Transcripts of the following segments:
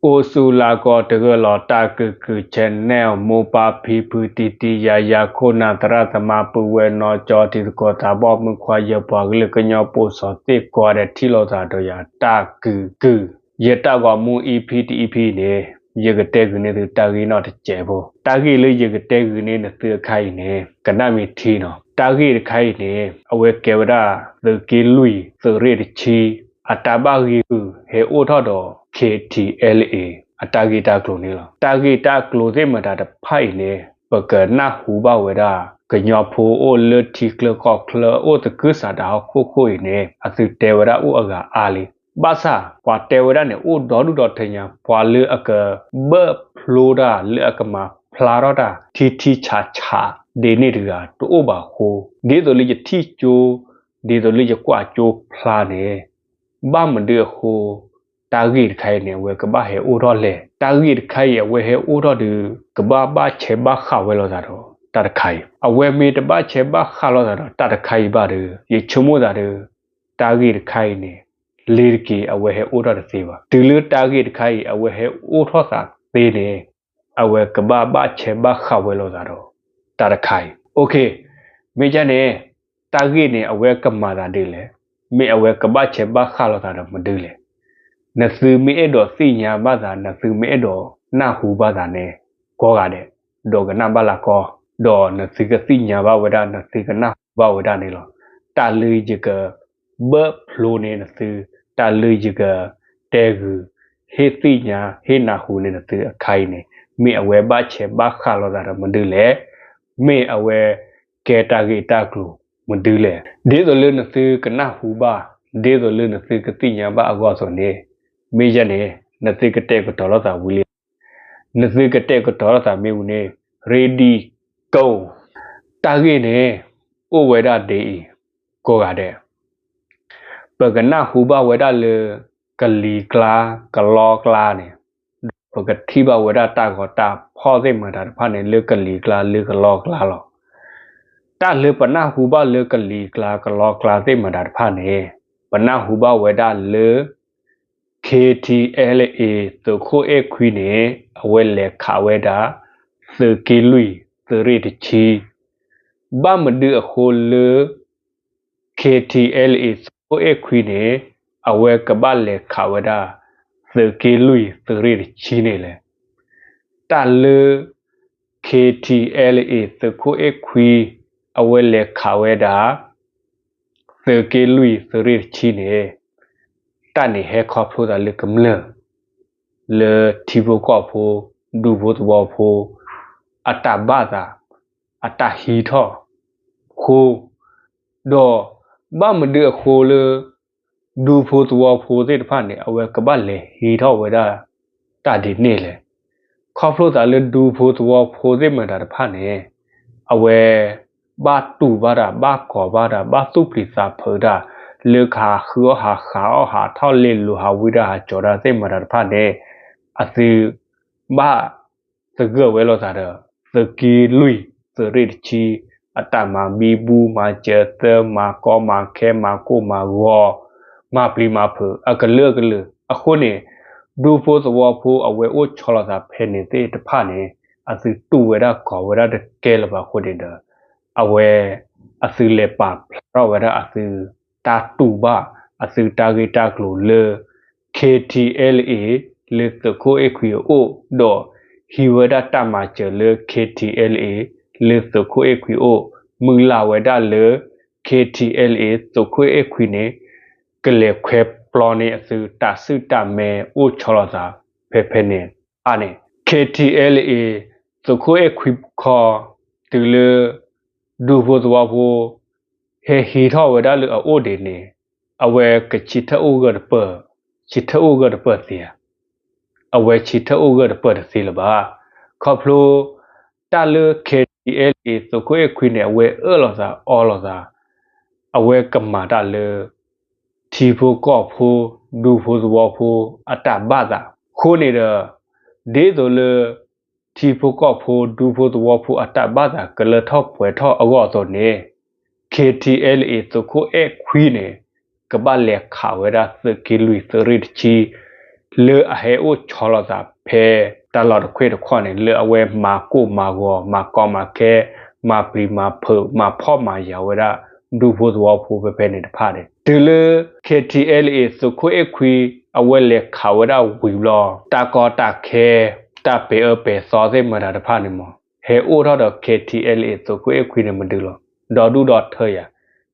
အိၣ်ဆူၣ်လၢကီၢ်တဂၢၢ်လီၤ တၢ်ကုၢ်ကုၢ် channel မိၢ်ပၢ်ဖံဖု တံၤတံၤယၤယၤ ခိၣ်နၢ်သရၣ်သမါ ပုၢ်ဝဲၢ်နီၢ်ကၠီ တံၤသကိးသးဘီၣ် မုၣ်ခွါယပှၤကလုာ် ကညီပိာ်စီၤသ့ၣ်ကိးဂၤဒဲး ထံၣ်လိာ်သးဒီးယၤ တၢ်ကုၢ်ကုၢ်. ယတၢ်ဂီၤမူ EP တ EP န့ၣ် ယကတဲဂုာ်န့ၢ်သုတၢ်ဂ့ၢ်နီၢ်တစဲးဖိ, တၢ်ဂ့ၢ်လၢယကတဲဂုာ်န့ၢ်နသုအခါအံၤန့ၣ် ကနၣ်မ့ၢ်ထံနီၤ. တၢ်ဂ့ၢ်တခါအံၤန့ၣ် အဝဲကဲဝဲဒၣ် သုးက့လွံၢ် သုးရ့ၣ်တဆံ အတၢ်ဘၣ်ဂံၢ်ဂုာ်ဟဲအိၣ်ထီၣ်ဒီး KTLA အတၢ်ဂ့ၢ်တၢ်ကျိၤန့ၣ်လီၤ. တၢ်ဂ့ၢ်တၢ်ကျိၤသ့ၣ်မတၤတဖၣ်အံၤန့ၣ် ပကနၢ်ဟူဘၣ်ဝဲဒၣ် ကညီဖိအိၣ်လၢထံချၢကီၢ်ချၢ အိၣ်သကုၤဆးဒးဟီၣ်ခိၣ်ခိၣ်အံၤန့ၣ် အသုတဲဝဲဒၣ်အိၣ်အဂၤအါလံ. ဘၣ်ဆၣ် ပှၤတဲဝဲဒၣ်န့ၣ် အိၣ်ဒီဒူၣ်ဒီထၢညါ ပှၤလၢအကဘၢၣ်ဖျိတၢ် လၢအကမၤဖျါထီၣ်တၢ် ထံထံဆးဆး ဒ်န့ၣ်တဂၤ တအိၣ်ဘၣ်အဃိ ဒ်သိးလၢယထံၣ်ကၠိ ဒ်သိးလၢယကွၢ်ကၠိဖျါန့ၣ် ဘၣ်မနုၤအဃိ တၢ်ဂ့ၢ်တခါအံၤန့ၣ် အဝဲကဘၣ်ဟဲအိၣ်ထီၣ်လဲၣ်. တၢ်ဂ့ၢ်တခါအံၤ အဝဲဟဲအိၣ်ထီၣ်ဒီး ကဘၣ်ဘၣ်ဆဲးဘၣ်ဃးဝဲလိာ်သးဒီး တၢ်တခါအံၤ, အဝဲမ့ၢ်တဘၣ်ဆဲးဘၣ်ဃးလိာ်သးဒီး တၢ်တခါအံၤဘၣ်ဒီး ယဆိကမိၣ်သးဒီး တၢ်ဂ့ၢ်တခါအံၤန့ၣ် လ့ၤတက့ၤ အဝဲဟဲအိၣ်ထီၣ်တသ့ဘၣ်. တုၤလၢတၢ်ဂ့ၢ်တခါအံၤ အဝဲဟဲအိၣ်ထီၣ်သးသ့န့ၣ် အဝဲကဘၣ်ဘၣ်ဆဲးဘၣ်ဃးဝဲလိာ်သးဒီး တၢ်တခါအံၤ. မ့ၢ်ဒ်န့ၣ် တၢ်ဂ့ၢ်န့ၣ် အဝဲကမၤသးဒ်လဲၣ်, မ့ၢ်အဝဲကဘၣ်ဆဲးဘၣ်ဃးလိာ်သးဒီးမနုၤလဲၣ်. နသုမ့ၢ်အဲၣ်ဒိးသ့ၣ်ညါဘၣ်သး နသုမ့ၢ်အဲၣ်ဒိးနၢ်ဟူဘၣ်သးန့ၣ် ကိးဂၤဒဲး ဒီးကနၣ်ဘၣ်လၢကီၢ်, ဒီးနသုကသ့ၣ်ညါဘၣ်ဝဲဒၣ် နသုကနၢ်ဟူဘၣ်ဝဲဒၣ်န့ၣ်လီၤ. တၢ်လၢယကဘၢၣ်ဖျိန့ၢ်နသု, တၢ်လၢယကတဲဂုာ် ဟ့ၣ်သ့ၣ်ညါ ဟ့ၣ်နၢ်ဟူန့ၢ်နသုအခါအံၤန့ၣ် မ့ၢ်အဝဲဘၣ်ဆဲးဘၣ်ဃးလိာ်သးဒီးမနုၤလဲၣ်, မ့ၢ်အဝဲကဲတၢ်ဂ့ၢ်တၢ်ကျိၤမနုၤလဲၣ်. ဒ်သိးလၢနသုကနၢ်ဟူဘၣ်, ဒ်သိးလၢနသုကသ့ၣ်ညါဘၣ်အဂီၢ်အသိးန့ၣ် မ့ၢ်ဒ်န့ၣ် နသုကတဲာ်ကတီၤလိာ်သးဝံၤလံ. နသုကတဲာ်ကတီၤလိာ်သးမ့ၢ်ဝံၤန့ၣ် ready go. တၢ်ဂ့ၢ်န့ၣ် အိၣ်ဝဲဒၣ်ဒ်အံၤ ကိးဂၤဒဲး ပကနၢ်ဟူဘၣ်ဝဲဒၣ်လၢ ကလံၤကျါ ကလီကျါန့ၣ်, ဒီးပကထံၣ်ဘၣ်ဝဲဒၣ်တၢ်ဂီၤတၢ်ဖီၣ်သ့ၣ်မတၤတဖၣ်န့ၣ် လၢကလံၤကျါ လၢကလီကျါလီၤ. တၢ်လၢပနၢ်ဟူဘၣ်လၢကလံၤကျါ ကလီကျါသ့ၣ်မတၤတဖၣ်န့ၣ် ပနၢ်ဟူဘၣ်ဝဲဒၣ်လၢ KTLA သုးခိၣ်အဲၣ်ခွံန့ၣ် အဝဲလဲၤခးဝဲဒၣ် သုးက့လွံၢ် သုးရ့ၣ်တဆံ. ဘၣ်မနုၤအဃိလၢ KTLA သုးခိၣ်အဲၣ်ခွံန့ၣ် အဝဲကဘၣ်လဲၤခးဝဲဒၣ် သုးက့လွံၢ် သုးရ့ၣ်တဆံန့ၣ်လဲၣ်. တၢ်လၢ KTLA သုးခိၣ်အဲၣ်ခွံ အဝဲလဲၤခးဝဲဒၣ် သုးက့လွံၢ် သုးရ့ၣ်တဆံန့ၣ် တၢ်န့ၣ်ဟဲခီဖျိသးလၢကမျၢၢ် လၢထံဖိကီၢ်ဖိ ဒူဖိသဝီဖိ အတၢ်ဘၣ်သး အတၢ်ဟံးထီၣ်အဃိ, ဒီးဘၣ်မနုၤအဃိလၢ ဒူဖိသဝီဖိသ့ၣ်တဖၣ်န့ၣ် အဝဲကဘၣ်လဲၤဟံးထီၣ်ဝဲဒၣ် တၢ်ဒ်န့ၣ်လဲၣ်. ခီဖျိသးလၢဒူဖိသဝီဖိသ့ၣ်မတၤတဖၣ်န့ၣ် အဝဲ ဘၣ်တူၢ်ဘၣ်တၢ် ဘၣ်ကီၤဘၣ်တၢ် ဘၣ်သူၣ်ပျံၤသးဖုးတၢ် လၢကဟးဃုအီၣ်ဟးဃးအီၣ် ဟးထီၣ်လ့လိၤ ဟးဝံတၢ်ဟးကၠီၤတၢ်သ့ၣ်မတၤတဖၣ်န့ၣ် အသု ဘၣ်သဂၢၢ်ဝဲလိာ်သးဒီး သုးက့လွံၢ် သုးရ့ၣ်တဆံ အတၢ်မၤဘံဘူမၤစၢၤသၢ မၤကီမၤခဲ မၤကိၢ်မၤဂီၤ မၤပျံၤမၤဖုး အကလုာ်ကလုာ်အဃိန့ၣ် ဒူဖိသဝီဖိအဝဲအိၣ်ဆီလီၤသးဖဲန့ၣ်သ့ၣ်တဖၣ်န့ၣ် အသုတူၢ်ဝဲဒၣ်ကီၤဝဲဒၣ်တကဲလၢၤဘၣ်အဃိန့ၣ်ဒီး အဝဲ အသုလဲၤပာ်ဖျါထီၣ်ဝဲဒၣ်အသု တၢ်တူၢ်ဘၣ် အသုတၢ်ဂ့ၢ်တၢ်ကျိၤလၢ KTLA လၢသုးခိၣ်အဲၣ်ခွံအအိၣ် ဒီးဟံးဝဲဒၣ်တၢ်မၤစၢၤလၢ KTLA လၢသုးခိၣ်အဲၣ်ခွံအအိၣ် မုၢ်လၢ်ဝဲဒၣ်လၢ KTLA သုးခိၣ်အဲၣ်ခွံန့ၣ် ကလဲၤခွဲပျီန့ၢ်အသုတၢ်စုၣ်တၢ်မဲအိၣ်ဆီလီၤသး ဖဲဖဲန့ၣ် အါန့ၣ် KTLA သုးခိၣ်အဲၣ်ခွံခီ တုၤလၢ ဒူဖိသဝီဖိ ဟဲဟံးထီၣ်ဝဲဒၣ်လၢအအိၣ်ဒ်န့ၣ် အဝဲကဆံထၢၣ်အိၣ်ဂၢၢ်တပၢၢ် ဆံထၢၣ်အိၣ်ဂၢၢ်တပၢၢ်သ့ဧါ အဝဲဆံထၢၣ်အိၣ်ဂၢၢ်တပၢၢ်တသ့လၢၤဘၣ်. ခီဖျိ တၢ်လၢ KTLA သုးခိၣ်အဲၣ်ခွံန့ၣ် အဝဲအၢၣ်လီၤသးအီလီၤသး အဝဲကမၤတၢ်လၢ ထံဖိကီၢ်ဖိ ဒူဖိသဝီဖိ အတၢ်ဘၣ်သး အဃိန့ၣ်ဒီး ဒ်သိးလၢ ထံဖိကီၢ်ဖိ ဒူဖိသဝီဖိအတၢ်ဘၣ်သးကလၢထီၣ်ပှဲၤထီၣ်အဂီၢ်အသိးန့ၣ် KTLA သုးခိၣ်အဲၣ်ခွံန့ၣ် ကဘၣ်လဲၤခးဝဲဒၣ်သုးက့လွံၢ်သုးရ့ၣ်တဆံ လၢအဟဲအိၣ်ဆီလီၤသးဖဲတၢ်လီၢ်တခွ့ၣ်တခီၣ်န့ၣ် လၢအဝဲမၤကိၢ်မၤဂီၤ မၤကီမၤခဲ မၤပျံၤမၤဖုး မၤဖှီၣ်မၤယာ်ဝဲဒၣ် ဒူဖိသဝီဖိဖဲဖဲန့ၣ်တဖၣ်န့ၣ် တုၤလၢ KTLA သုးခိၣ်အဲၣ်ခွံ အဝဲလဲၤခးဝဲဒၣ်ဝံၤဘျီ တၢ်ကီတၢ်ခဲ တၢ်ပဲာ်အၢပဲာ်သီသ့ၣ်မတၤတဖၣ်န့ၣ်မး ဟဲအိၣ်ထီၣ်ဒီး KTLA သုးခိၣ်အဲၣ်ခွံန့ၣ်မဒုလီၤ. ဒီဒူၣ်ဒီထၢယၤ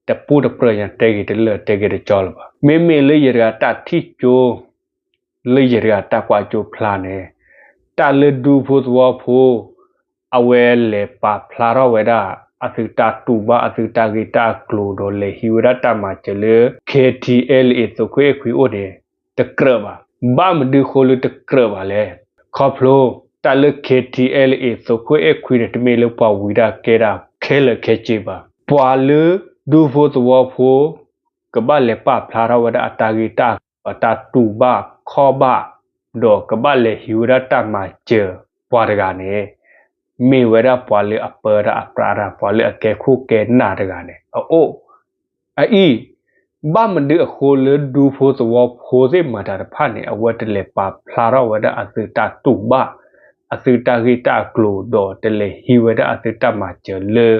တပူၤတပြၢၢ်ညါ တဲဂ့ၤတလၢာ်တဲဂ့ၤတကၠီလၢၤဘၣ်. မ့မ့ၢ်လၢယတဂၤတၢ်ထံၣ်ကၠိ လၢယတဂၤတၢ်ကွၢ်ကၠိဖျါန့ၣ် တၢ်လၢဒူဖိသဝီဖိ အဝဲလဲၤပာ်ဖျါထီၣ်ဝဲဒၣ် အသုတၢ်တူၢ်ဘၣ် အသုတၢ်ဂ့ၢ်တၢ်ကျိၤ ဒီးလဲၤဟံးဝဲဒၣ်တၢ်မၤစၢၤလၢ KTLA သုးခိၣ်အဲၣ်ခွံအိၣ်န့ၣ် တကြၢးဘၣ်. ဘၣ်မနုၤဃိလၢတကြၢးဘၣ်လဲၣ်. ခီဖျိ တၢ်လၢ KTLA သုးခိၣ်အဲၣ်ခွံန့ၣ် တမ့ၢ်လၢပှၤဝံၤဒၣ်ကဲဒၣ်ခဲလၢာ်ခဲဆ့ဘၣ်. ပှၤလၢဒူဖိသဝီဖိ ကဘၣ်လဲၤပာ်ဖျါထီၣ်ဝဲဒၣ်အတၢ်ဂ့ၢ်တၢ်ကျိၤ အတၢ်တူၢ်ဘၣ်ခီၣ်ဘၣ် ဒီးကဘၣ်လဲၤဟံးဝဲဒၣ်တၢ်မၤစၢၤပှၤတဂၤန့ၣ် မ့ၢ်ဝဲဒၣ်ပှၤလၢအပၢတၢ်အပြးတၢ် ပှၤလၢအကဲခိၣ်ကဲနၢ်တဂၤန့ၣ် အအိၣ် အအံၤ ဘၣ်မနုၤအဃိလၢဒူဖိသဝီဖိသ့ၣ်မတၤတဖၣ်န့ၣ် အဝဲတလဲၤပာ်ဖျါထီၣ်ဝဲဒၣ်အသုတၢ်တူၢ်ဘၣ် အသုတၢ်ဂ့ၢ်တၢ်ကျိၤ ဒီးတလဲၤဟံးဝဲဒၣ်အသုတၢ်မၤစၢၤလၢ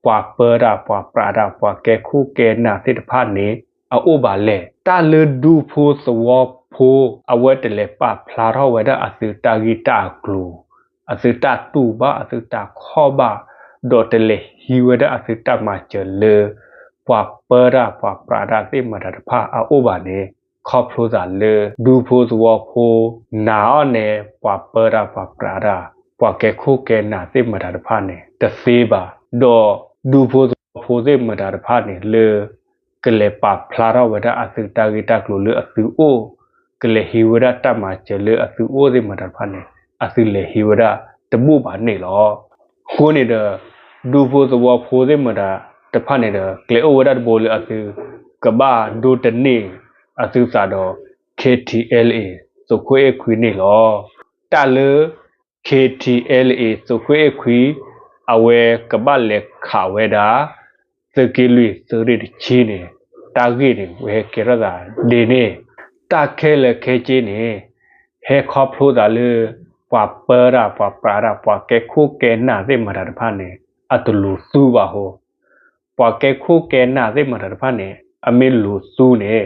ပှၤပၢတၢ်ပှၤပြးတၢ် ပှၤကဲခိၣ်ကဲနၢ်သ့ၣ်တဖၣ်န့ၣ် အအိၣ်ဘၣ်လဲၣ်. တၢ်လၢဒူဖိသဝီဖိ အဝဲတလဲၤပာ်ဖျါထီၣ်ဝဲဒၣ်အသုတၢ်ဂ့ၢ်တၢ်ကျိၤ အသုတၢ်တူၢ်ဘၣ် အသုတၢ်ခီၣ်ဘၣ် ဒီးတလဲၤဟံးဝဲဒၣ်အသုတၢ်မၤစၢၤလၢ ပှၤပၢတၢ်ပှၤပြးတၢ်သ့ၣ်မတၤတဖၣ်အအိၣ်ဘၣ်န့ၣ် ခီဖျိသးလၢ ဒူဖိသဝီဖိ နာ်အီၤန့ၣ် ပှၤပၢတၢ်ပှၤပြးတၢ် ပှၤကဲခိၣ်ကဲနၢ်သ့ၣ်မတၤတဖၣ်န့ၣ် တသ့ဘၣ်. ဒီးဒူဖိသဝီဖိသ့ၣ်မတၤတဖၣ်န့ၣ် လၢ ကလဲၤပာ်ဖျါထီၣ်ဝဲဒၣ်အသုတၢ်ဂ့ၢ်တၢ်ကျိၤလၢအသုအိၣ် ကလဲၤဟံးဝဲဒၣ်တၢ်မၤစၢၤလၢအသုအိၣ်သ့ၣ်မတၤတဖၣ်န့ၣ် အသုလဲၤဟံးဝဲဒၣ်တဘူၣ်ဘၣ်န့ၣ်လီၤ. အဃိန့ၣ်ဒီး ဒူဖိသဝီဖိသ့ၣ်မတၤတဖၣ်န့ၣ်ဒီး ကျဲအိၣ်ဝဲဒၣ်တဘိလၢအသု ကဘၣ်ဒိတန့ၢ်အသုသးဒီး KTLA သုးခိၣ်အဲၣ်ခွံန့ၣ်လီၤ. တၢ်လၢ KTLA သုးခိၣ်အဲၣ်ခွံ အဝဲကဘၣ်လဲၤခးဝဲဒၣ် သုးက့လွံၢ်သုးရ့ၣ်တဆံန့ၣ် တၢ်ဂ့ၢ်န့ၣ် ဝဲဟဲကဲထီၣ်သးဒ်န့ၣ် တၢ်ခဲလၢာ်ခဲဆ့န့ၣ် ဟဲခီဖျိသးလၢ ပှၤပၢတၢ်ပှၤပြးတၢ် ပှၤကဲခိၣ်ကဲနၢ်သ့ၣ်မတၤတဖၣ်န့ၣ် အတလိၤသူဘၣ်အဃိ ပှၤကဲခိၣ်ကဲနၢ်သ့ၣ်မတၤတဖၣ်န့ၣ် အမ့ၢ်လိၤသူန့ၣ်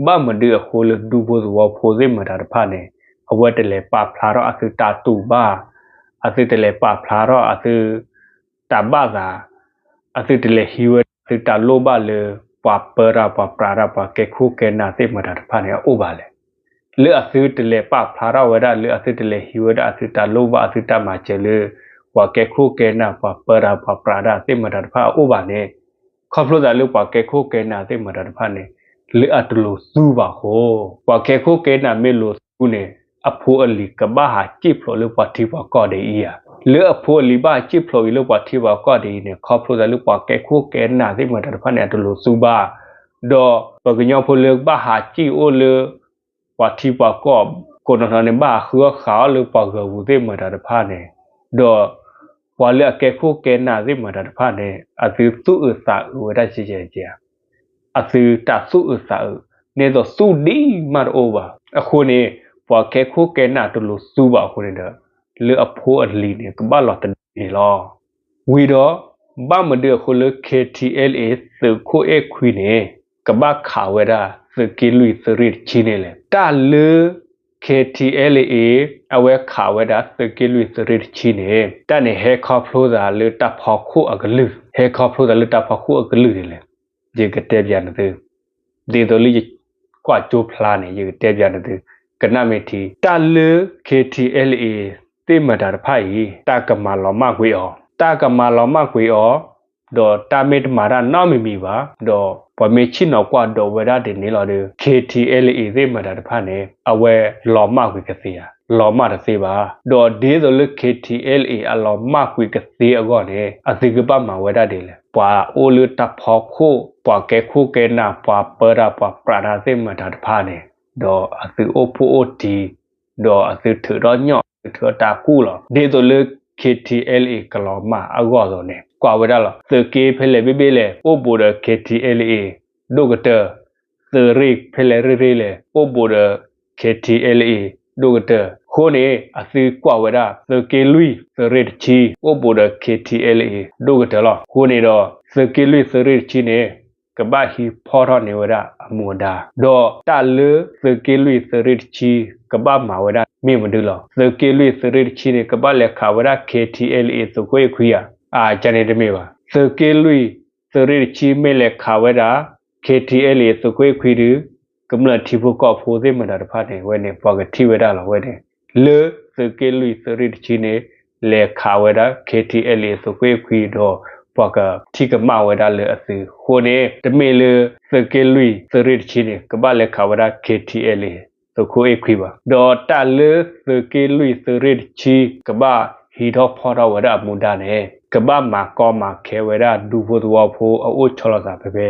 ဘၣ်မနုၤအဃိလၢဒူဖိသဝီဖိသ့ၣ်မတၤတဖၣ်န့ၣ် အဝဲတလဲၤပာ်ဖျါထီၣ်အသုတၢ်တူၢ်ဘၣ်, အသုတလဲၤပာ်ဖျါထီၣ်အသု တၢ်ဘၣ်သး, အသုတလဲၤဟံးဝဲဒၣ်အသုတၢ်လိၣ်ဘၣ်လၢ ပှၤပၢတၢ်ပှၤပြးတၢ် ပှၤကဲခိၣ်ကဲနၢ်သ့ၣ်မတၤတဖၣ်န့ၣ် အအိၣ်ဘၣ်လဲၣ်. လၢအသုတလဲၤပာ်ဖျါထီၣ်ဝဲဒၣ် လၢအသုတလဲၤဟံးဝဲဒၣ်အသုတၢ်လိၣ်ဘၣ် အသုတၢ်မၤစၢၤလၢ ပှၤကဲခိၣ်ကဲနၢ် ပှၤပၢတၢ်ပှၤပြးတၢ်သ့ၣ်မတၤတဖၣ်အအိၣ်ဘၣ်န့ၣ် ခီဖျိသးလၢပှၤကဲခိၣ်ကဲနၢ်သ့ၣ်မတၤတဖၣ်န့ၣ် လၢအတလိၤသူဘၣ်အဃိ, ပှၤကဲခိၣ်ကဲနၢ်မ့ၢ်လိၤသူန့ၣ် အဖိအလံၤကဘၣ်ဟးစံၣ်ဖျိးလၢပှၤထံပှၤကီၢ်ဒ်အံၤဧါ. လၢအဖိအလံၤဘၣ်ဟးစံၣ်ဖျိးအံၤလၢပှၤထံပှၤကီၢ်ဒ်အံၤန့ၣ် ခီဖျိသးလၢပှၤကဲခိၣ်ကဲနၢ်သ့ၣ်မတၤတဖၣ်န့ၣ် အတလိၤသူဘၣ်. ဒီးပှၤကညီဖိလၢကဘၣ်ဟးစံၣ်အိၣ်လၢ ပှၤထံပှၤကီၢ် ကိးနီၢ်နီၢ်န့ၣ် ဘၣ်ဟးဃုအီၣ်ဃုအီလၢပှၤဂၤပူၤသ့ၣ်မတၤတဖၣ်န့ၣ်, ဒီးပှၤလၢအကဲခိၣ်ကဲနၢ်သ့ၣ်မတၤတဖၣ်န့ၣ် အသုသူၣ်အုးသးအုးဝဲဒၣ်ကဲကဲကဲဧါ. အသုတၢ်သူၣ်အုးသးအုးန့ၣ်သိးသူၣ်ဒံးမးတအိၣ်ဘၣ်. အဃိန့ၣ် ပှၤကဲခိၣ်ကဲနၢ်တလိၤသူဘၣ်အဃိန့ၣ်ဒီး လၢအဖိအလံၤန့ၣ် ကဘၣ်လီၤတဒ်န့ၣ်လီၤ. ဝံၤဒီး ဘၣ်မနုၤအဃိလၢ KTLA သုးခိၣ်အဲၣ်ခွံန့ၣ် ကဘၣ်ခးဝဲဒၣ်သုးက့လွံၢ်သုးရ့ၣ်တဆံန့ၣ်လဲၣ်. တၢ်လၢ KTLA အဝဲခးဝဲဒၣ်သုးက့လွံၢ်သုးရ့ၣ်တဆံန့ၣ် တၢ်န့ၣ်ဟဲခီဖျိသးလၢတၢ်ဖီခိၣ်အကလုၢ်, ဟဲခီဖျိသးလၢတၢ်ဖီခိၣ်အကလုၢ်န့ၣ်လဲၣ်. ယကတဲပျးနသု ဒ်သိးလၢယကွၢ်ကၠိဖျါန့ၣ် ယကတဲပျးနသု ကနၣ်မ့ၢ်ထံ တၢ်လၢ KTLA သ့ၣ်မတၤတဖၣ်အံၤ တၢ်ကမၤလီၤမၢ်ကွံာ်အီၤ, တၢ်ကမၤလီၤမၢ်ကွံာ်အီၤ, ဒီးတၢ်မ့ၢ်တမၤတၢ်နီတမံၤမံၤဘၣ်, ဒီးပှၤမ့ၢ်ဆ့ၣ်နီၤကွၢ်ဒိးဝဲဒၣ်ဒ်န့ၣ်လီၤဒီး KTLA သ့ၣ်မတၤတဖၣ်န့ၣ် အဝဲလီၤမၢ်ကွံာ်ကသ့ဧါ, လီၤမၢ်တသ့ဘၣ်. ဒီးဒ်သိးလၢ KTLA အလီၤမၢ်ကွံာ်ကသ့အဂီၢ်န့ၣ် အသုကဘၣ်မၤဝဲဒၣ်ဒ်လဲၣ်. ပှၤအိၣ်လၢတၢ်ဖီခိၣ် ပှၤကဲခိၣ်ကဲနၢ် ပှၤပၢတၢ်ပှၤပြးတၢ်သ့ၣ်မတၤတဖၣ်န့ၣ် ဒီးအသုအိၣ်ဖှိၣ်အိၣ်တံၢ် ဒီးအသုထုးထီၣ်ညီၣ် အသုထုးထီၣ်တၢ်ကူၣ်လီၤ. ဒ်သိးလၢ KTLA ကလီၤမၢ်အဂီၢ်အသိးန့ၣ် ကွၢ်ဝဲဒၣ်လီၤ. သုးက့ဖဲလဲၣ်ဘ့ၣ်ဘ့ၣ်လဲၣ် အိၣ်ဘူးဒီး KTLA ဒိၣ်ကတၢၢ်, သုးရ့ၣ်ဖဲလဲၣ်ရ့ၣ်ရ့ၣ်လဲၣ် အိၣ်ဘူးဒီး KTLA ဒိၣ်ကတၢၢ်. အဃိန့ၣ် အသုကွၢ်ဝဲဒၣ် သုးက့လွံၢ်သုးရ့ၣ်တဆံ အိၣ်ဘူးဒီး KTLA ဒိၣ်ကတၢၢ်လီၤ. အဃိန့ၣ်ဒီး သုးက့လွံၢ်သုးရ့ၣ်တဆံန့ၣ် ကဘၣ်ဟံးဖီၣ်ထီၣ်န့ၢ်ဝဲဒၣ်အမူဒါ, ဒီးတၢ်လၢသုးက့လွံၢ်သုးရ့ၣ်တဆံ ကဘၣ်မၤဝဲဒၣ်မ့ၢ်မနုၤလဲၣ်. သုးက့လွံၢ်သုးရ့ၣ်တဆံန့ၣ် ကဘၣ်လဲၤခးဝဲဒၣ် KTLA သုးခိၣ်အ့ၣ်ခွံဧါ. အကန့ၣ်တမ့ၢ်ဘၣ်. သုးက့လွံၢ်သုးရ့ၣ်တဆံမ့ၢ်လဲၤခးဝဲဒၣ် KTLA သုးခိၣ်အ့ၣ်ခွံဒီး ကမျၢၢ်ထံဖိကီၢ်ဖိသ့ၣ်မတၤတဖၣ်န့ၣ် ဝဲန့ၣ် ပှၤကထံၣ်ဝဲဒၣ်လီၤ. ဝဲန့ၣ် လၢသုးက့လွံၢ်သုးရ့ၣ်တဆံန့ၣ် လဲၤခးဝဲဒၣ် KTLA သုးခိၣ်အ့ၣ်ခွံဒီး ပှၤကထံၣ်ကမၣ်ဝဲဒၣ်လၢအသုး. အဃိန့ၣ် တမ့ၢ်လၢသုးက့လွံၢ်သုးရ့ၣ်တဆံန့ၣ် ကဘၣ်လဲၤခးဝဲဒၣ် KTLA သုးခိၣ်အ့ၣ်ခွံဘၣ်. ဒီးတၢ်လၢသုးက့လွံၢ်သုးရ့ၣ်တဆံ ကဘၣ်ဟံးထီၣ်ဖီၣ်ထီၣ်ဝဲဒၣ်အမူဒါန့ၣ် ကဘၣ်မၤကီမၤခဲဝဲဒၣ် ဒူဖိသဝီဖိအအိၣ်ဆီလီၤသးဖဲဖဲ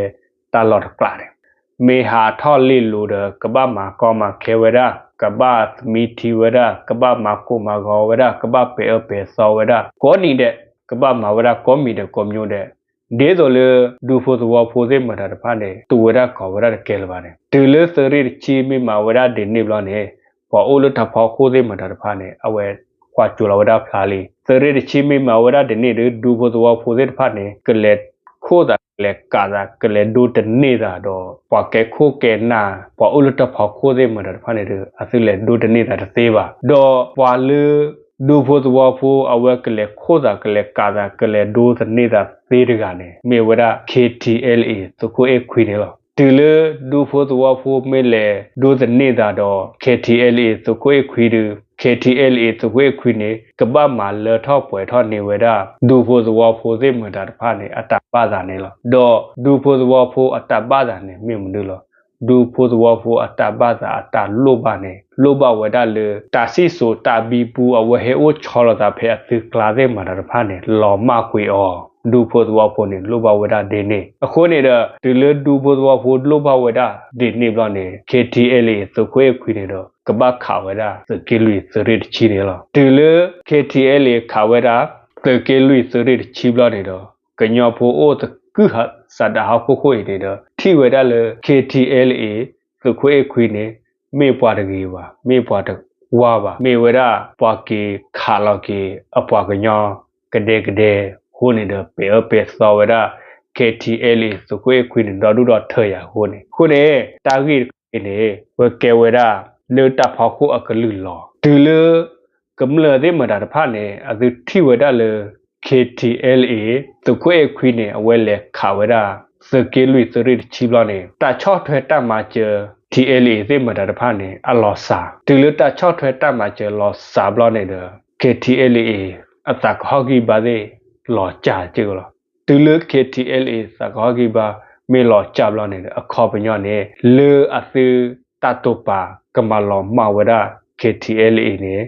တၢ်လီၢ်တကျးန့ၣ် မ့ၢ်ဟးထီၣ်လ့လိာ်ဒီး ကဘၣ်မၤကီမၤခဲဝဲဒၣ်, ကဘၣ်သမံထံဝဲဒၣ်, ကဘၣ်မၤကိၢ်မၤဂီၤဝဲဒၣ်, ကဘၣ်ပဲာ်အၢပဲာ်သီဝဲဒၣ်, ကိးနံၤဒဲး ကဘၣ်မၤဝဲဒၣ်ကိးမံၤဒဲးကိးမံၤဒဲး, ဒ်သိးလၢဒူဖိသဝီဖိသ့ၣ်မတၤတဖၣ်န့ၣ် တူၢ်ဝဲဒၣ်ခီၣ်ဝဲဒၣ်တကဲလၢၤဘၣ်န့ၣ်, တုၤလၢသုးရ့ၣ်တဆံမ့ၢ်မၤဝဲဒၣ်ဒ်န့ၣ်ဘျီန့ၣ် ပှၤအိၣ်လၢတၢ်ဖီခိၣ်သ့ၣ်မတၤတဖၣ်န့ၣ် အဝဲကွၢ်စိလီၤဝဲဒၣ်ဖျါလံ. သုးရ့ၣ်တဆံမ့ၢ်မၤဝဲဒၣ်ဒ်န့ၣ်ဒီး ဒူဖိသဝီဖိသ့ၣ်တဖၣ်န့ၣ် ကလဲၤခိၣ်သး ကလဲၤကးသး ကလဲၤဒိတန့ၢ်သးဒီး ပှၤကဲခိၣ်ကဲနၢ် ပှၤအိၣ်လၢတၢ်ဖီခိၣ်သ့ၣ်မတၤတဖၣ်န့ၣ်ဒီး အသုလဲၤဒိတန့ၢ်သးတသ့ဘၣ်. ဒီးပှၤလၢ ဒူဖိသဝီဖိအဝဲကလဲၤခိၣ်သး ကလဲၤကးသး ကလဲၤဒိတန့ၢ်သးသ့တဂၤန့ၣ် မ့ၢ်ဝဲဒၣ် KTLA သုးခိၣ်အ့ၣ်ခွံန့ၣ်လီၤ. တုၤလၢဒူဖိသဝီဖိမ့ၢ်လဲၤဒိတန့ၢ်သးဒီး KTLA သုးခိၣ်အ့ၣ်ခွံဒီး KTLA သုးခိၣ်အ့ၣ်ခွံန့ၣ် ကဘၣ်မၤလၢထီၣ်ပှဲၤထီၣ်န့ၢ်ဝဲဒၣ် ဒူဖိသဝီဖိသ့ၣ်မတၤတဖၣ်န့ၣ် အတၢ်ဘၣ်သးန့ၣ်လီၤ. ဒီးဒူဖိသဝီဖိအတၢ်ဘၣ်သးန့ၣ် မ့ၢ်မနုၤလီၤ. ဒူဖိသဝီဖိအတၢ်ဘၣ်သးအတၢ်လိၣ်ဘၣ်န့ၣ် လိၣ်ဘၣ်ဝဲဒၣ်လၢ တၢ်စံၣ်စိၤတၢ်ဘံဘူအဝဲဟဲအိၣ်ဆီလီၤသးဖဲအသုးကျါသ့ၣ်မတၤတဖၣ်န့ၣ် လီၤမၢ်ကွံာ်အီၤ, ဒူဖိသဝီဖိန့ၣ် လိၣ်ဘၣ်ဝဲဒၣ်ဒ်န့ၣ်. အဃိန့ၣ်ဒီး တုၤလၢဒူဖိသဝီဖိလိၣ်ဘၣ်ဝဲဒၣ်ဒ်န့ၣ်ဘျီန့ၣ် KTLA သုးခိၣ်အ့ၣ်ခွံန့ၣ်ဒီး ကဘၣ်ခးဝဲဒၣ်သုးက့လွံၢ်သုးရ့ၣ်တဆံန့ၣ်လီၤ. တုၤလၢ KTLA ခးဝဲဒၣ် သုးက့လွံၢ်သုးရ့ၣ်တဆံဘျီန့ၣ်ဒီး ကညီဖိအိၣ်သကုၤဟးစးဒးဟီၣ်ခိၣ်ခိၣ်အံၤန့ၣ်ဒီး ထံၣ်ဝဲဒၣ်လၢ KTLA သုးခိၣ်အ့ၣ်ခွံန့ၣ် မ့ၢ်ပှၤတဂ့ၤဘၣ်, မ့ၢ်ပှၤတဝါဘၣ်, မ့ၢ်ဝဲဒၣ်ပှၤက့ၤခးလီၤက့ၤအပှၤကညီကဒဲကဒဲအဃိန့ၣ်ဒီး ပဲာ်အၢပဲာ်သီဝဲဒၣ် KTLA သုးခိၣ်အ့ၣ်ခွံန့ၣ် ဒီဒူၣ်ဒီထၢယၤအဃိန့ၣ်. အဃိန့ၣ် တၢ်ဂ့ၢ်တခါအံၤန့ၣ် ဝဲကဲဝဲဒၣ်လၢတၢ်ဖီခိၣ်အကလုၢ်လီၤ. တုၤလၢ ကမျၢၢ်သ့ၣ်မတၤတဖၣ်န့ၣ် အသုထံၣ်ဝဲဒၣ်လၢ KTLA သုးခိၣ်အ့ၣ်ခွံန့ၣ် အဝဲလဲၤခးဝဲဒၣ် သုးက့လွံၢ်သုးရ့ၣ်တဆံဘျီန့ၣ် တၢ်ဆီၣ်ထွဲတၢ်မၤစၢၤ TNLA သ့ၣ်မတၤတဖၣ်န့ၣ် အလီၤစှၤ. တုၤလၢတၢ်ဆီၣ်ထွဲတၢ်မၤစၢၤလီၤစှၤဘျီန့ၣ်ဒီး KTLA အသးကဟီၣ်ဂံၢ်ဘါသ့ၣ် လီၤစှၤက့ၢ်လီၤ. တုၤလၢ KTLA သးကဟီၣ်ဂံၢ်ဘါ မ့ၢ်လီၤစှၤဘျီန့ၣ်ဒီး အခီပညီန့ၣ် လၢအသုတၢ်တိာ်ပာ်ကမၤလီၤမၢ်ဝဲဒၣ် KTLA န့ၣ်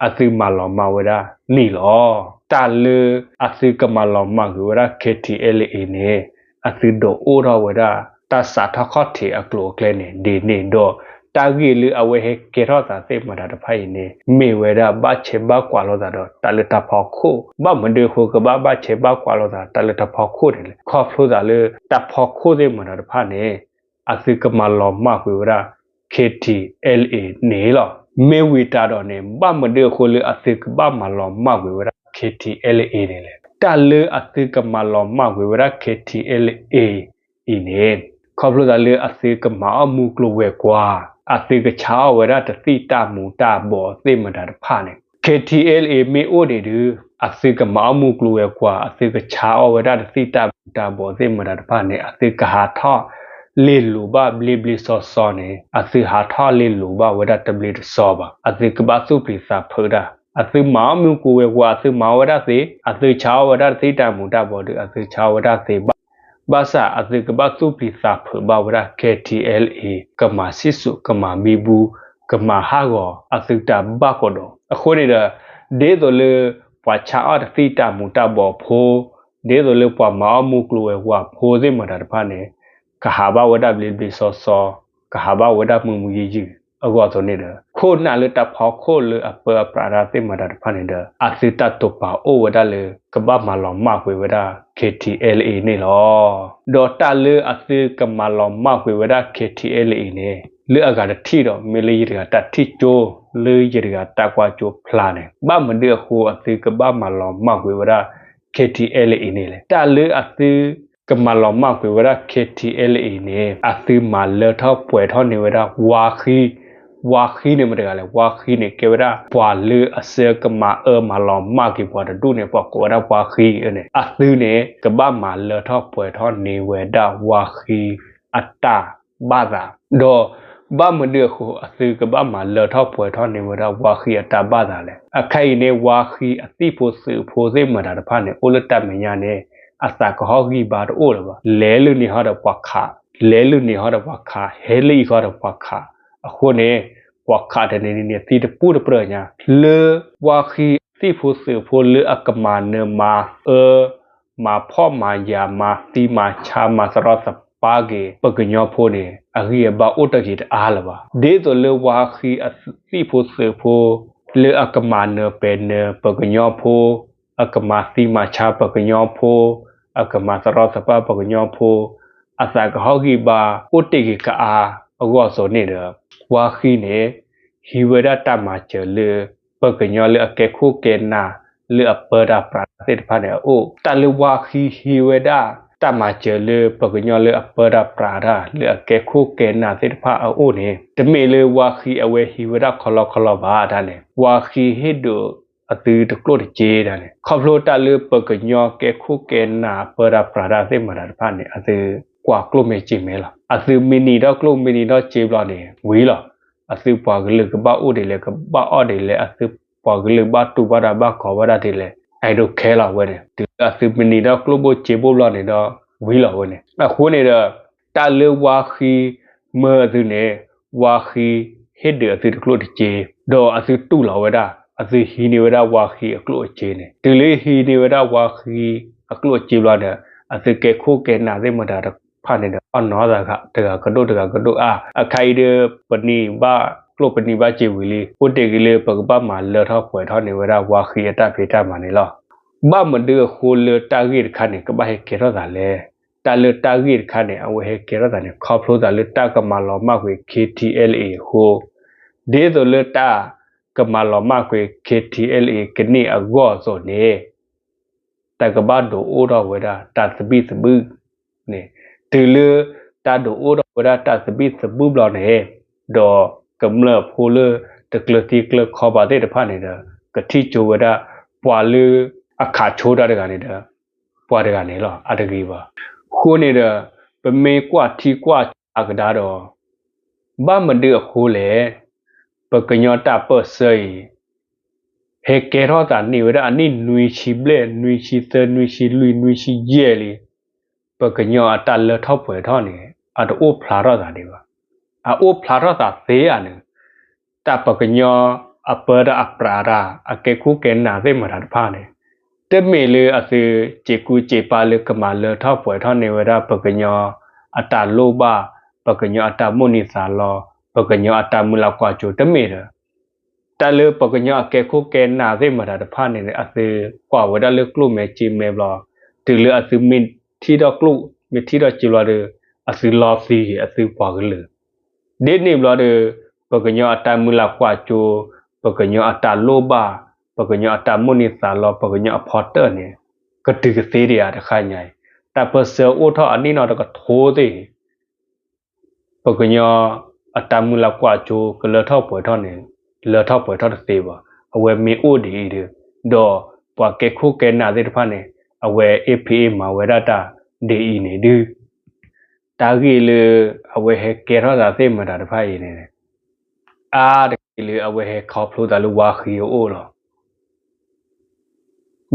အသုမၤလီၤမၢ်ဝဲဒၣ်န့ၣ်လီၤ. တၢ်လၢအသုကမၤလီၤမၢ်ကွံာ်ဝဲဒၣ် KTLA န့ၣ် အသုဒုးအိၣ်ထီၣ်ဝဲဒၣ် တၢ်စးထီၣ်ခီၣ်ထံးအကျိၤအကျဲန့ၣ် ဒ်န့ၣ်ဒီး တၢ်ဂ့ၢ်လၢအဝဲဟဲကဲထီၣ်သးသ့ၣ်မတၤတဖၣ်အံၤန့ၣ် မ့ၢ်ဝဲဒၣ်ဘၣ်ဆဲးဘၣ်ကွၢ်လိာ်သးဒီးတၢ်လၢတၢ်ဖီခိၣ်, ဘၣ်မနုၤအဃိကဘၣ်ဘၣ်ဆဲးဘၣ်ကွၢ်လိာ်သးတၢ်လၢတၢ်ဖီခိၣ်န့ၣ်လဲၣ်. ခီဖျိသးလၢတၢ်ဖီခိၣ်သ့ၣ်မတၤတဖၣ်န့ၣ် အသုကမၤလီၤမၢ်ကွံာ်ဝဲဒၣ် KTLA န့ၣ်လီၤ. မ့ၢ်ဝံၤတၢ်ဒီးန့ၣ် ဘၣ်မနုၤအဃိလၢအသုကဘၣ်မၤလီၤမၢ်ကွံာ်ဝဲဒၣ် KTLA န့ၣ်လဲၣ်. တၢ်လၢအသုကမၤလီၤမၢ်ကွံာ်ဝဲဒၣ် KTLA အံၤန့ၣ် ခီဖျိသးလၢအသုကမၤအီၣ်မူကျိၤဝဲၤကွာ်, အသုကဆါအီၣ်ဝဲဒၣ်တသံၣ်တၢ်မူၤတၢ်ဘီးသ့ၣ်မတၤတဖၣ်န့ၣ် KTLA မ့ၢ်အိၣ်န့ၣ်ဒီး အသုကမၤအီၣ်မူကျိၤဝဲၤကွာ်, အသုကဆါအီၣ်ဝဲဒၣ်တသံၣ်တၢ်မူၤတၢ်ဘီးသ့ၣ်မတၤတဖၣ်န့ၣ် အသုကဟးထီၣ်လ့လိာ်ဘၣ်ဘျ့ဘျ့စီစီန့ၣ် အသုဟးထီၣ်လ့လိာ်ဘၣ်ဝဲဒၣ်တဘျ့တစီဘၣ်. အသုကဘၣ်သူၣ်ပျံၤသးဖုးဒၣ်, အသုမၤအီၣ်မူကျိၤဝဲၤကွာ်, အသုမၤအီၣ်ဝဲဒၣ်သ့, အသုဆါအီၣ်ဝဲဒၣ်တသံၣ်တၢ်မူၤတၢ်ဘီးဒီး အသုဆါအီၣ်ဝဲဒၣ်သ့ဘၣ် ဘၣ်ဆၣ်အသုကဘၣ်သူၣ်ပျံၤသးဖုးဘၣ်ဝဲဒၣ် KTLA ကမၤစံၣ်စိၤ ကမၤဘံဘူ ကမၤဟးဂီၤ အသုတၢ်ဘၣ်ကဒီး. အဃိန့ၣ်ဒီး ဒ်သိးလၢပှၤဆါအီၣ်တသံၣ်တၢ်မူၤတၢ်ဘီးဖိ, ဒ်သိးလၢပှၤမၤအီၣ်မူကျိၤဝဲၤကွာ်ဖိသ့ၣ်မတၤတဖၣ်န့ၣ် ကဟးဘၣ်ဝဲဒၣ်ဘျ့ဘျ့စီစီ, ကဟးဘၣ်ဝဲဒၣ်မုာ်မုာ်ယံာ်ယံာ်အဂီၢ်အသိးန့ၣ်ဒီး ခိၣ်နၢ်လၢတၢ်ဖီခိၣ်လၢအပၢအပြးတၢ်သ့ၣ်မတၤတဖၣ်န့ၣ်ဒီး အသုတၢ်တိာ်ပာ်အိၣ်ဝဲဒၣ်လၢ ကဘၣ်မၤလီၤမၢ်ကွံာ်ဝဲဒၣ် KTLA န့ၣ်လီၤ. ဒီးတၢ်လၢအသုကမၤလီၤမၢ်ကွံာ်ဝဲဒၣ် KTLA န့ၣ် လၢအဂၤတထံၣ်ဒီး မ့ၢ်လၢယတဂၤတၢ်ထံၣ်ကၠိ လၢယတဂၤတၢ်ကွၢ်ကၠိဖျါန့ၣ် ဘၣ်မနုၤအဃိအသုကဘၣ်မၤလီၤမၢ်ကွံာ်ဝဲဒၣ် K T L A န့ၣ်လဲၣ်. တၢ်လၢအသုကမၤလီၤမၢ်ကွံာ်ဝဲဒၣ် K T L A န့ၣ် အသုမၤလၢထီၣ်ပှဲၤထီၣ်န့ၢ်ဝဲဒၣ်ဝါဃံ ဝါဃံန့ၣ်မတၤတဂၤလဲၣ်. ဝါဃံန့ၣ် ကဲဝဲဒၣ်ပှၤလၢအဆၢကမၤအၢမၤလီၤမၢ်က့ၤပှၤတဒူၣ်န့ၣ် ပှၤကိးဝဲဒၣ်ဝါဃံန့ၣ် အသုန့ၣ် ကဘၣ်မၤလၢထီၣ်ပှဲၤထီၣ်န့ၢ်ဝဲဒၣ်ဝါဃံအတၢ်ဘၣ်သး ဒီးဘၣ်မနုၤအဃိအသုကဘၣ်မၤလၢထီၣ်ပှဲၤထီၣ်န့ၢ်ဝဲဒၣ်ဝါဃံအတၢ်ဘၣ်သးလဲၣ်. အခါအံၤန့ၣ် ဝါဃံအသံၣ်ဖိသုးဖိသ့ၣ်မတၤတဖၣ်န့ၣ် အိၣ်လၢတၢ်မဲာ်ညါန့ၣ် အသးကဟီၣ်ဂံၢ်ဘါတအိၣ်လၢၤဘၣ်. လဲၤလုၢ်န့ၢ်ဟီဒီးပှၤခး, လဲၤလုၢ်န့ၢ်ဟီဒီးပှၤခး, ဟဲလၢအံၤဃီဒီးပှၤခး, အဃိန့ၣ် ပှၤခးတနံၤနံၤန့ၣ် သံတပူၣ်တပြၢၢ်ညါ လၢဝါဃံအသံၣ်ဖိသုးဖိလၢအကမၤနၢၤမၤအၢ မၤဖှီၣ်မၤယာ် မၤသံမၤဆါ မၤသရီသပါက့ၤ ပှၤကညီဖိန့ၣ် အဂံၢ်အဘါအိၣ်တ့ၢ်က့ၤတအါလၢၤဘၣ်. ဒ်သိးလၢဝါဃံအသံၣ်ဖိသုးဖိ လၢအကမၤနၢၤပဲာ်နၢၤပှၤကညီဖိ, အကမၤသံမၤဆါပှၤကညီဖိ, အကမၤသရီသပါပှၤကညီဖိ, အသးကဟီၣ်ဂံၢ်ဘါအိၣ်တ့ၢ်က့ၤကအါအဂီၢ်အသိးန့ၣ်ဒီး ဝါဃံန့ၣ် ဟံးဝဲဒၣ်တၢ်မၤစၢၤလၢ ပှၤကညီလၢအကဲခိၣ်ကဲနၢ် လၢအပၢတၢ်ပြးတၢ်သ့ၣ်တဖၣ်န့ၣ်အအိၣ်. တၢ်လၢဝါဃံဟံးဝဲဒၣ်တၢ်မၤစၢၤလၢ ပှၤကညီလၢအပၢတၢ်ပြးတၢ် လၢအကဲခိၣ်ကဲနၢ်သ့ၣ်တဖၣ်အအိၣ်န့ၣ် တမ့ၢ်လၢဝါဃံအဝဲဟံးဝဲဒၣ်ခီလီခီလီဘၣ်တၢ်န့ၣ် ဝါဃံဟ့ၣ်ဒုးအသုတကျိၣ်တစ့တၢ်န့ၣ် ခီဖျိတၢ်လၢပှၤကညီကဲခိၣ်ကဲနၢ်အပၢတၢ်ပြးတၢ်သ့ၣ်မတၤတဖၣ်န့ၣ် အသုကွၢ်ကျိၣ်မဲာ်စ့မဲာ်လီၤ. အသုမ့ၢ်နံၤထီၣ်ကျိၣ်မ့ၢ်နံၤထီၣ်စ့ဘျီန့ၣ် ဝံၤလီၤ. အသုပှၤကလုာ်ကဘၣ်အိၣ်ဒ်လဲၣ် ကဘၣ်အီၣ်ဒ်လဲၣ် အသုပှၤကလုာ်ဘၣ်တူၢ်ဘၣ်တၢ်ဘၣ်ကီဘၣ်တၢ်ဒ်လဲၣ် I don't care လီၤဝဲန့ၣ် တုၤလၢအသုမ့ၢ်နံၤထီၣ်ကျိၣ်ဘိစ့ဘိဘျီန့ၣ်ဒီး ဝံၤလီၤဝဲန့ၣ်. အဃိန့ၣ်ဒီး တၢ်လၢဝါဃံမၢအသုန့ၣ် ဝါဃံဟ့ၣ်ဒုးအသုတကျိၣ်တစ့ ဒီးအသုတူၢ်လီၤဝဲဒၣ် အသုဟံးန့ၢ်ဝဲဒၣ်ဝါဃံအကျိၣ်အစ့န့ၣ် တုၤလၢဟံးန့ၢ်ဝဲဒၣ်ဝါဃံအကျိၣ်အစ့ဘျီဒီး အသုကဲခိၣ်ကဲနၢ်သ့ၣ်မတၤတဖၣ်န့ၣ်ဒီး အီၣ်နီၢ်သးတဂၤကဒိၣ်တဂၤကဒိၣ်အါ. အခါအံၤဒီး ပနံၤဘၣ်ကျိၣ်ပနံၤဘၣ်စ့ဝံၤလံ အိၣ်တ့ၢ်က့ၤလၢပကဘၣ်မၤလၢထီၣ်ပှဲၤထီၣ်န့ၢ်ဝဲဒၣ်ဝါဃံအတၢ်ဖံးတၢ်မၤန့ၣ်လီၤ. ဘၣ်မနုၤအဃိလၢတၢ်ဂ့ၢ်တခါန့ၣ် ကဘၣ်ဟဲကဲထီၣ်သးလဲၣ်. တၢ်လၢတၢ်ဂ့ၢ်တခါန့ၣ် အဝဲဟဲကဲထီၣ်သးန့ၣ် ခီဖျိသးလၢတၢ်ကမၤလီၤမၢ်ကွံာ် K T L A အဃိ ဒ်သိးလၢတၢ်ကမၤလီၤမၢ်ကွံာ် K T L A ကန့ၢ်အဂီၢ်အသိးန့ၣ် တၢ်ကဘၣ်ဒုးအိၣ်ထီၣ်ဝဲဒၣ်တၢ်သဘံၣ်သဘုၣ်န့ၣ် တုၤလၢတၢ်ဒုးအိၣ်ထီၣ်ဝဲဒၣ်တၢ်သဘံၣ်သဘုၣ်ဘျီန့ၣ် ဒီးကမျၢၢ်ဖိလၢတကျၢၤသံကျၢၤခီပၤသ့ၣ်တဖၣ်န့ၣ်ဒီး ကထံၣ်ကၠိဝဲဒၣ် ပှၤလၢအခးဆိတၢ်တဂၤန့ၣ်ဒီး ပှၤတဂၤန့ၣ်လီၤ အတဂ့ၤဘၣ်. အဃိန့ၣ်ဒီး ပမ့ၢ်ကွၢ်ထံကွၢ်ဆးကဒါဒီး ဘၣ်မနုၤအဃိလဲၣ်, ပကညီတၢ်ပၢၢ်ဆၢအံၤ ဟဲကဲထီၣ်သးန့ၢ်ဝဲဒၣ်အနံၣ်နွံဆံဘျဲၣ်, နွံဆံသၢ, နွံဆံလွံၢ်, နွံဆံယဲၢ်လံ, ပကညီအတၢ်လၢထီၣ်ပှဲၤထီၣ်န့ၣ် အတအိၣ်ဖျါထီၣ်သးဒံးဘၣ်. အအိၣ်ဖျါထီၣ်သးသ့ဧါန့ၣ်, တၢ်ပကညီအပၢတၢ်အပြးတၢ် အကဲခိၣ်ကဲနၢ်သ့ၣ်မတၤတဖၣ်န့ၣ်, တမ့ၢ်လၢအသုစ့ကူစ့ပၤလၢကမၤလၢထီၣ်ပှဲၤထီၣ်န့ၢ်ဝဲဒၣ်ပကညီအတၢ်လိၣ်ဘၣ်, ပကညီအတၢ်မိၣ်န့ၢ်သးလီ, ပကညီအတၢ်မုၢ်လၢ်ကွၢ်စိ တမ့ၢ်ဒီး တၢ်လၢပကညီအကဲခိၣ်ကဲနၢ်သ့ၣ်မတၤတဖၣ်န့ၣ် အသုကွၢ်ဝဲဒၣ်လၢကျိၣ်မဲာ်စ့မဲာ်ဘျီ, တုၤလၢအသုမ့ၢ်ထံၣ်ထီၣ်ကျိၣ် မ့ၢ်ထံၣ်ထီၣ်စ့ဘျီဒီး အသုလီသံက့ၤအသုပှၤကလုာ် ဒ်န့ၣ်ဘျီဒီး ပကညီအတၢ်မုၢ်လၢ်ကွၢ်စိ, ပကညီအတၢ်လိၣ်ဘၣ်, ပကညီအတၢ်မိၣ်န့ၢ်သးလီ, ပကညီအဖီတၢၣ်န့ၣ် ကတုၤကသ့ဒံးဧါတခါညါအံၤ, တၢ်ပၢၢ်ဆၢအိၣ်ထီၣ်အနံၣ်နီတကထိသ့ၣ် ပကညီအတၢ်မုၢ်လၢ်ကွၢ်စိကလၢထီၣ်ပှဲၤထီၣ်န့ၣ် လၢထီၣ်ပှဲၤထီၣ်တသ့ဘၣ်. အဝဲမ့ၢ်အိၣ်ဒ်အံၤဒီး ဒီးပှၤကဲခိၣ်ကဲနၢ်သ့ၣ်တဖၣ်န့ၣ် အဝဲအ့ၣ်ဖံးအ့ၣ်မၤဝဲဒၣ်တၢ်ဒ်အံၤန့ၣ်ဒုး တၢ်ဂ့ၢ်လၢအဝဲဟဲကဲထီၣ်သးသ့ၣ်မတၤတဖၣ်အံၤန့ၣ် အါတက့ၢ်လၢအဝဲဟဲခီဖျိသးလၢဝါဃံအအိၣ်လီၤ.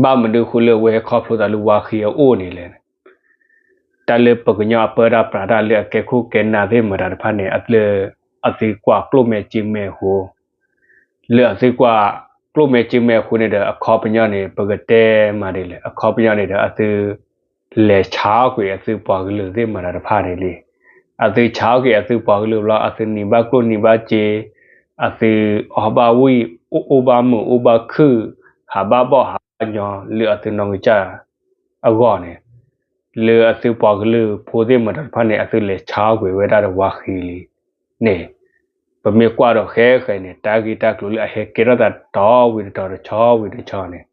ဘၣ်မနုၤအဃိလၢအဝဲဟဲခီဖျိသးလၢဝါဃံအအိၣ်န့ၣ်လဲၣ်. တၢ်လၢပကညီအပၢတၢ်ပြးတၢ်လၢအကဲခိၣ်ကဲနၢ်သ့ၣ်မတၤတဖၣ်န့ၣ် လၢအသုကွၢ်ကျိၣ်မဲာ်စ့မဲာ်အဃိ, လၢအသုကွၢ်ကျိၣ်မဲာ်စ့မဲာ်အဃိန့ၣ်ဒီး အခီပညီန့ၣ် ပကတဲမးဒ်လဲၣ်, အခီပညီန့ၣ်ဒီး အသု လဲၤဆါကွံာ်အသုပှၤကလုာ်သ့ၣ်မတၤတဖၣ်န့ၣ်လံ. အသုဆါကွံာ်အသုပှၤကလုာ်ဘျီ အသုနံၤဘၣ်ကျိၣ်နံၤဘၣ်စ့, အသုအီၣ်ဘၣ်ဝံၣ် အိၣ်အိၣ်ဘၣ်မုာ်အိၣ်ဘၣ်ခုၣ်, ဟးဘၣ်ဘီၣ်ဟးဘၣ်ညီ လၢအသုနီၢ်ကစၢ်အဂီၢ်န့ၣ်, လၢအသုပှၤကလုာ်ဖိသ့ၣ်မတၤတဖၣ်န့ၣ် အသုလဲၤဆါကွံာ်ဝဲဒၣ်ဒီးဝါဃံလံန့ၣ် ပမ့ၢ်ကွၢ်ဒီးဃဲဃဲန့ၣ် တၢ်ဂ့ၢ်တၢ်ကျိၤလၢအဟဲကဲထီၣ်သးတီဝံၤတတီၤတဆီဝံၤတဆီန့ၣ်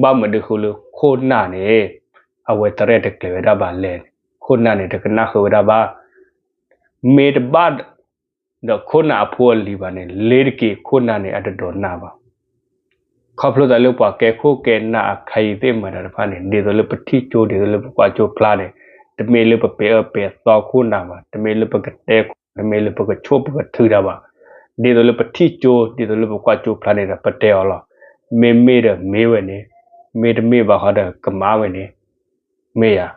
ဘၣ်မနုၤဃိလၢခိၣ်နၢ်န့ၣ် အဝဲသရဲၣ်တကျဲၤဝဲဒၣ်ဘၣ်လဲၣ်န့ၣ် ခိၣ်နၢ်န့ၣ် တကနၣ်ဃုာ်ဝဲဒၣ်ဘၣ်. မ့ၢ်တဘၣ်ဒီးခိၣ်နၢ်အဖိအလံၤဘၣ်န့ၣ် လ့ၤတက့ၤခိၣ်နၢ်န့ၣ် အတဒိးနၢ်ဘၣ်. ခီဖျိသးလၢပှၤကဲခိၣ်ကဲနၢ်အခါအံၤသ့ၣ်မတၤတဖၣ်န့ၣ် ဒ်သိးလၢပထံၣ်ကၠိ ဒ်သိးလၢပကွၢ်ကၠိဖျါန့ၣ် တမ့ၢ်လၢပပဲာ်အၢပဲာ်သီခိၣ်နၢ်ဘၣ်, တမ့ၢ်လၢပကတဲခိၣ်, တမ့ၢ်လၢပကဆိၣ်ပကထုတၢ်ဘၣ်. ဒ်သိးလၢပထံၣ်ကၠိ ဒ်သိးလၢပကွၢ်ကၠိဖျါန့ၣ်ဒီး ပတဲအီၤလီၤ. မ့မ့ၢ်ဒီးမ့ၢ်ဝဲန့ၣ်, မ့တမ့ၢ်ဘၣ်ဃီဒီးကမၤဝဲန့ၣ်, မ့ၢ်ယၤ,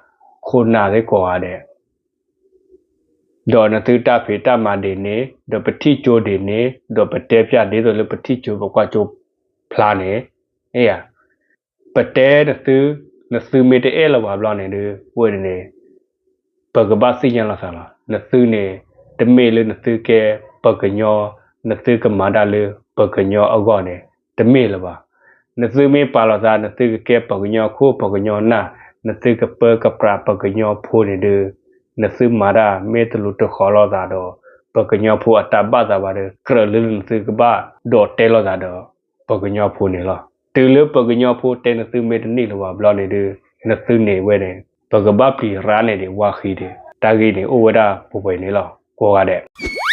ခိၣ်နၢ်သ့ၣ်ကိးဂၤဒဲး ဒီးနသုတၢ်ဖံးတၢ်မၤဒ်န့ၣ်, ဒီးပထံၣ်ကၠိဒ်န့ၣ်, ဒီးပတဲဖျါဒ်သိးလၢပထံၣ်ကၠိပကွၢ်ကၠိဖျါန့ၣ်, မ့ၢ်ယၤ, ပတဲနသု, နသုမ့ၢ်တအဲၣ်လၢၤဘၣ်ဘျီန့ၣ်ဒီး ဝဲန့ၣ်န့ၣ် ပကဘၣ်သ့ၣ်ညါလိာ်သးလီၤ. နသုန့ၣ် တမ့ၢ်လၢနသုကဲပှၤကညီ, နသုကမၤတၢ်လၢပှၤကညီအဂီၢ်န့ၣ် တမ့ၢ်လၢၤဘၣ်. နသုမ့ၢ်ပာ်လီၤသး နသုကကဲပှၤကညီခိၣ် ပှၤကညီနၢ်, နသုကပၢကပြးပှၤကညီဖိန့ၣ်ဒီး နသုမၤတၢ်မ့ၢ်တလူၤတဃီလိာ်သးဒီး ပှၤကညီဖိအတၢ်ဘၣ်သးဘၣ်ဒီး ကြၢးလၢနသုကဘၣ်ဒိးတဲလိာ်သးဒီး ပှၤကညီဖိန့ၣ်လီၤ. တုၤလၢပှၤကညီဖိတဲနသုမ့ၢ်တန့ၢ်လၢၤဘၣ်ဘျီန့ၣ်ဒီး နသုန့ၣ်ဝဲန့ၣ် ပကဘၣ်ပျံၤရါန့ၣ်ဒံးဝါဃံဒံး တၢ်ဂ့ၢ်န့ၣ်အိၣ်ဝဲဒၣ်ပှဲၤပှဲၤန့ၣ်လီၤ ကိးဂၤဒဲး.